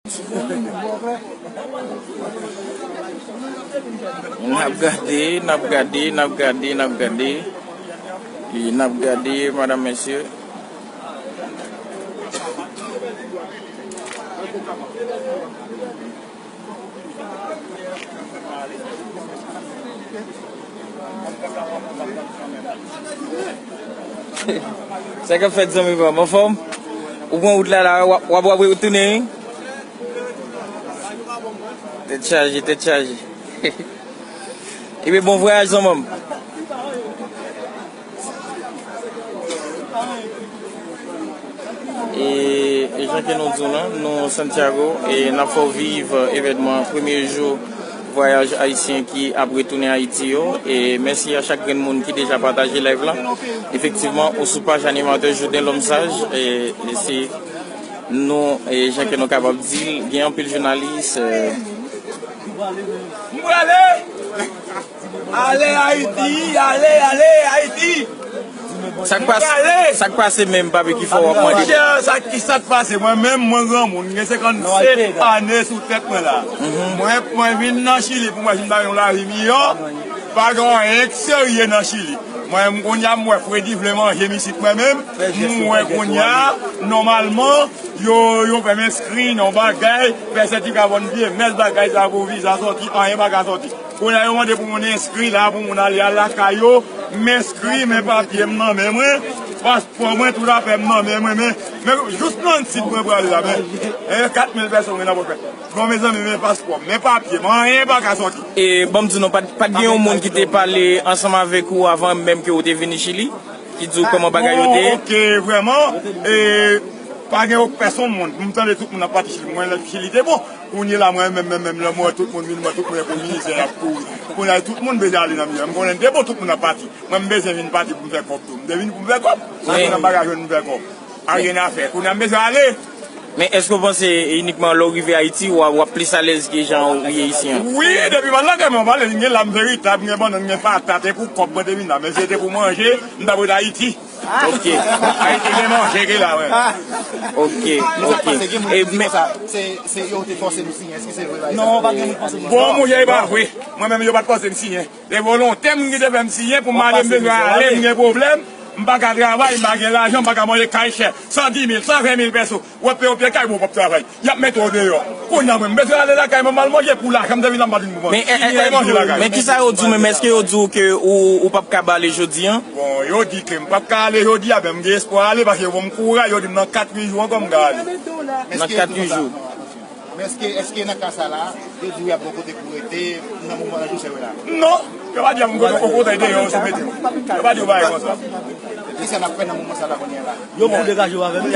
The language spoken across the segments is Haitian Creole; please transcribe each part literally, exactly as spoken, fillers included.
N ap gade, n ap gade, n ap gade, n ap gade. E n ap gade, madam, mesye. Sa k ap fèt, zanmi pa m? Anfòm? Ou pran wout la, la, w ap, w ap, w ap retounen, wi? Tèt chaje, tèt chaje. Ebyen, bon vwayaj, zanmi m. E, e jan ke nou di w lan, nou Santiago, e n ap fè w viv evènman premye jou vwayaj ayisyen ki ap retounen Ayiti yo. E mèsi a chak grenn moun ki deja pataje live lan. Efektivman, ou sou paj animatè Jouden Lòm Saj, e, e se nou, e jan ke nou kapab di l, gen anpil jounalis, e, M prale! Ale Ayiti, ale, ale Ayiti! Sa k pase, sa k pase menm, papi, ki fè w ap mande? Monchè, sa ki sa k pase? Mwen menm, mwen granmoun, m gen senkannsèt ane sou tèt mwen la. Mwen, mwen vin nan Chili pou mwen vin bay yon lavi miyò. Pa gen anyen k serye nan Chili. Mwen, m kounye a, m wè Fredi vle manje m isit mwen menm. M wè kounye a, nòmalman, yo, yo fè m enskri nan bagay, fè sètifika bòn pye, mès bagay sa pou viza sòti, anyen pa ka sòti. Kounye a yo mande pou moun enskri la, pou moun ale al lakay yo. M enskri, men papye m nan men mwen. Paspò mwen, tout afè m nan men mwen. Men, men jous transit mwen prale la, men, eh, kat mil pèso mwen nan pòch mwen. Bon, mezanmi, men paspò m, men papye m, anyen pa ka sòti. E, ban m di nou, pa t, pa t gen yon moun ki te pale ansanm avèk ou avan menm ke ou te vini Chili, ki di w kòman bagay yo te ye? Non, ok, vrèman, e, pa gen yon pèsonn moun. M tande tout moun ap pati Chili. Mwen, lè Chili te bon. Kounye la, mwen menm, menm, menm, lè m wè tout moun vin, mwen, tout moun gen mizè y ap kouri. Kounye a, tout moun bezwen ale nan mizè. M konnen te bon, tout moun ap pati. Mwen, m bezwen vin pati pou m fè kòb tou. M te vin pou m fè kòb. Mwen, nan bagay jwenn m fè kòb. A, rien à faire. Kounye a, m bezwen ale. Men èske w panse inikman lè w rive Ayiti, w a, w ap plis alèz ke jan w ye isi an? Wi, depi m al lakay mwen, m alèz. M gen lam veritab, m gen bannann, m gen patat, e pou kòb mwen te vin la. Men si se te pou manje, m t ap ret Ayiti. Ok. Ayiti gen manje ki la, wi. Ok, ok. E, men, se, se yo te fòse nou siyen, èske se vre bagay sa? Non, pa gen moun fòse nou. Bon, monchè, e pa vre. Mwen menm, yo pa t fòse m siyen. Se volonte m ki te fè m siyen pou m ale, m bezwen ale, m gen pwoblèm, m pa ka travay, m pa gen lajan, m pa ka manje kay chè. San di mil, san ven mil pèso. W ap peye yon pye kay, bon, w p ap travay. Y ap mete w deyò. Kounye a mwen, m bezwen ale lakay mwen, m al manje pou lajan m te vin la, m pa t vin pou manje. Men, eh, eh, manje lakay. Men kisa yo di w menm? Èske yo di w ke ou, ou p ap kab ale jodi an? Bon, yo di ke m p ap ka ale jodi a, men m gen espwa ale, paske yo ban m kouraj, yo di m nan kat uit jou ankò m ka ale. Nan kat uit jou. Men èske, èske nan ka sa la, yo di w y ap bon kote pou rete nan moman nan jou sa yo la? Non, yo pa di y ap bon kote, yo deyò, yo sou mete. Yo pa di w bagay konsa. Kisa n ap fè nan moman sa la kounye a la? Yo pou degaje yo avè nou.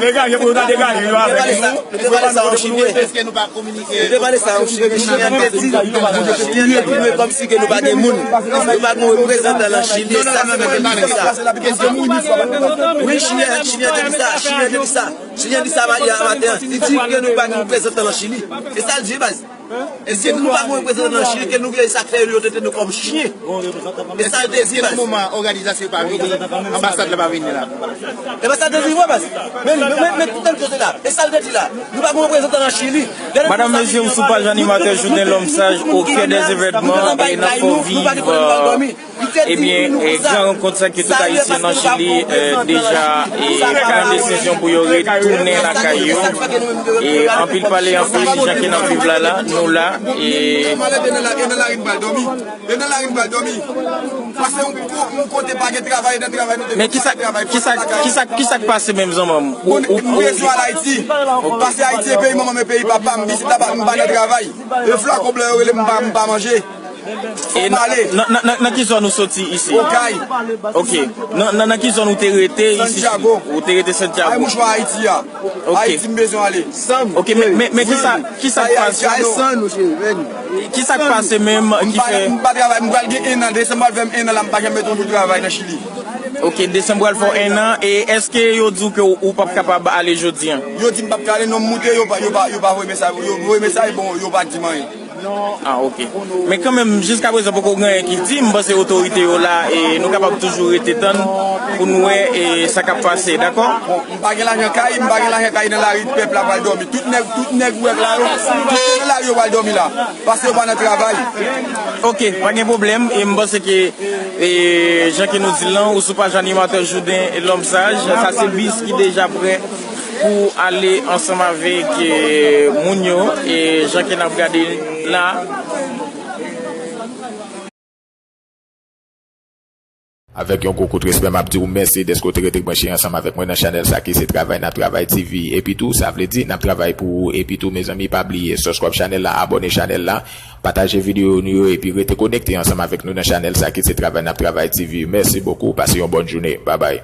Degaje pou yo ta degaje yo avè nou. Yo te pale sa yon chimye. Èske nou pa kominike? Yo te pale sa yon chimye. Chimye an te di, chimye an te di nou e kòmsi ke nou pa gen moun. Nou pa gen reprezantan nan Chili. E sa ki fè ke nou di sa. Wi, chimye, chimye an te di sa. Chimye an te di sa. Chilyen di sa maten an. Li di ke nou pa gen reprezantan nan Chili. E sa l di, baz. E si nou pa gen reprezantan nan Chili, ke nou gen sa k fè yo trete nou kòm chyen. E sa l te di, baz. Nan moman òganizasyon pa vini, anbasad la pa vini la. E baz, sa l te di vre, baz. Men, men, men, men tout tèl kote la. E sa l te di la. Nou pa gen reprezantan nan Chili. Madanm, mesye, ou sou paj animatè Jouden Lòm Saj, au cœur des événements, e n ap fè w viv, euh, Ebyen, e, gran rankont sa ke tout Ayisyen nan Chili, e, deja, e, pran desizyon pou yo retounen lakay yo. E, anpil pale, anpil, jan ke n ap viv la, la, nou la, e. Yo nan lari, yo nan lari, n pral dòmi. Yo nan lari, n pral dòmi. Pase yon ko-, yon kote pa gen travay, nan travay, nou te. Men kisa, kisa, kisa, kisa k pase menm, zanmi m? Ou, ou, m bezwen al Ayiti. Pase Ayiti e peyi manman m, e peyi papa m, isit la, m pa nan travay. E flaco blan yo rele m, m pa, m pa manje. E nan, nan, nan, nan ki zòn ou soti isi? Okay. Ok. Nan, nan, nan ki zòn ou te rete isi? Santiago. Ou te rete Santiago? Ay, mouchwa Ayiti a. Ok. Ayiti, m bezwen ale. Ok, men, men, men kisa, kisa k pase? Kisa k pase menm ki fè? M pa travay, m pral gen en an, desanm pral fè m en an la, m pa janm mete yon jou travay nan Chili. Ok, desanm pral fè w en an, e èske yo di w ke w, ou p ap kapab ale jodi an? Yo di m p ap ka ale, non, m moute, yo pa, yo pa, yo pa voye mesaj, yo voye mesaj, bon, yo pa di m anyen. Ah, ok. Men kanmenm, jiska prezan poko gen anyen ki di, m panse otorite yo la, e nou kapab toujou rete tann pou n wè, e sa k ap pase, dakò? M pa gen lajan kay, m pa gen lajan kay nan lari, pèp la pral dòmi. Tout nèg, tout nèg ou wè la yo, tout nèg nan lari yo pral dòmi la. Paske yo pa nan travay. Ok, pa gen pwoblèm, e m panse ke, e, jan ke nou di l lan, ou sou paj animatè Jouden Lòm Saj, sa se bis ki deja prè pou ale ansanm avèk, e, moun yo, e jan ke n ap gade la. Avèk yon gwo kout respè, m ap di w mèsi dèske w te rete branche ansanm avèk mwen nan chanèl sa ki se Travay N ap Travay T V. Epi tou, sa vle di n ap travay pou ou. Epi tou, mezanmi, pa bliye subscribe chanèl la, abòne chanèl la, pataje videyo nou yo, epi rete konekte ansanm avèk nou nan chanèl sa ki se Travay N ap Travay T V. Mèsi bokou, pase yon bòn jounen. Babay.